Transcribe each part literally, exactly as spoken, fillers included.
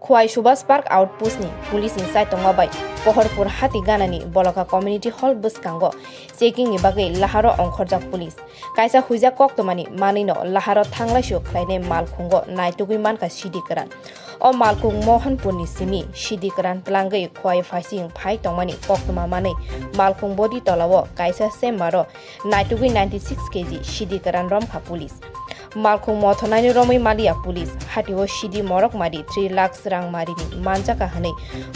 Khowai Subhas Park Outpost ni police ni chaitokma bai Pohorpur hati ganani Boloka Community Hall bwskango checking ni bagwi laharo ongkhorjak police. Kaisa huijak koktwmani manwino laharo thanglaisu khlainai malkhungo naitugwi mankha C D kwran. O malkhung Mohanpur ni simi C D kwran tlangwi Khowai phaising phai tongmani koktwma manwi malkhung body tolao kaisa chamber o naitugwi ninety six K G C D kwran romkha police. Malkhung mothornaino romwi maliya police, hatio C D morok madi three lakhs rang marini manjaka hwnwi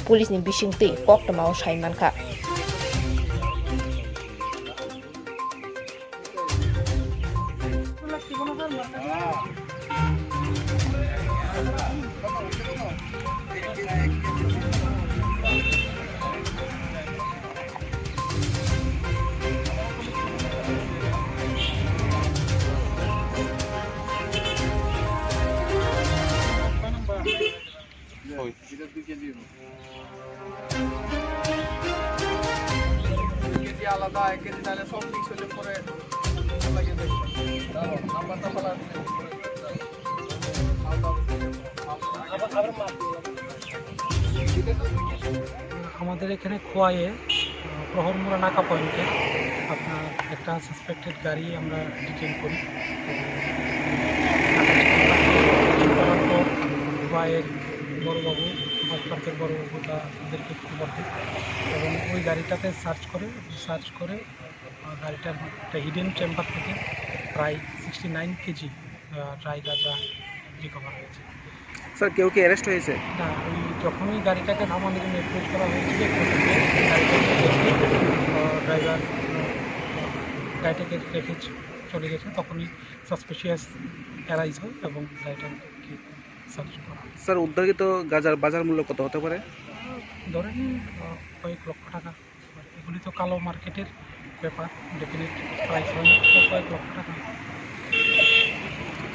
police ni bisingtwi koktwmao sai mankha. দুই কেজি আলাদা, এক কেজি তাহলে সব মিক্স হলে পরে লাগে যাবে। দাঁড়াও, নাম্বারটা ফেলা দিলে পরে আলাদা হবে। আমাদের এখানে খোয়াইয়ে, আহ, প্রহরমুড়া নাকা পয়েন্টে আপনার একটা সাসপেক্টেড গাড়ি আমরা ডিটেইন করি। করার পর খোয়াইয়ের বড়বাবু, সুভাষ পার্কের বড়বাবু তা-, তাদেরকে খবর দেয় এবং ওই গাড়িটাকে সার্চ করে, সার্চ করে, আহ, গাড়িটার একটা হিডেন চেম্বার থেকে প্রায় সিক্সটি নাইন কেজি, আহ, ড্রাই গাঁজা রিকভার হয়েছে। স্যার, কেউ কি অ্যারেস্ট হয়েছে? না, ওই যখনই গাড়িটাকে থামানোর জন্য অ্যাপ্রোচ করা হয়েছিল, গাড়িটাকে দেখে, আহ, ড্রাইভার, আহ, গাড়িটাকে রেখে চ-, চলে গেছে, তখনই সাসপিশিয়াস অ্যারাইজ হয় এবং গাড়িটাকে সার্চ করা হয়। স্যার, উদ্ধারকৃত গাঁজার বাজার মূল্য কত হতে পারে? ধরে নিন, আহ, কয়েক লক্ষ টাকা। এগুলি তো কালো মার্কেটের ব্যাপার, ডেফিনেট প্রাইস হয় না, তো কয়েক লক্ষ টাকা।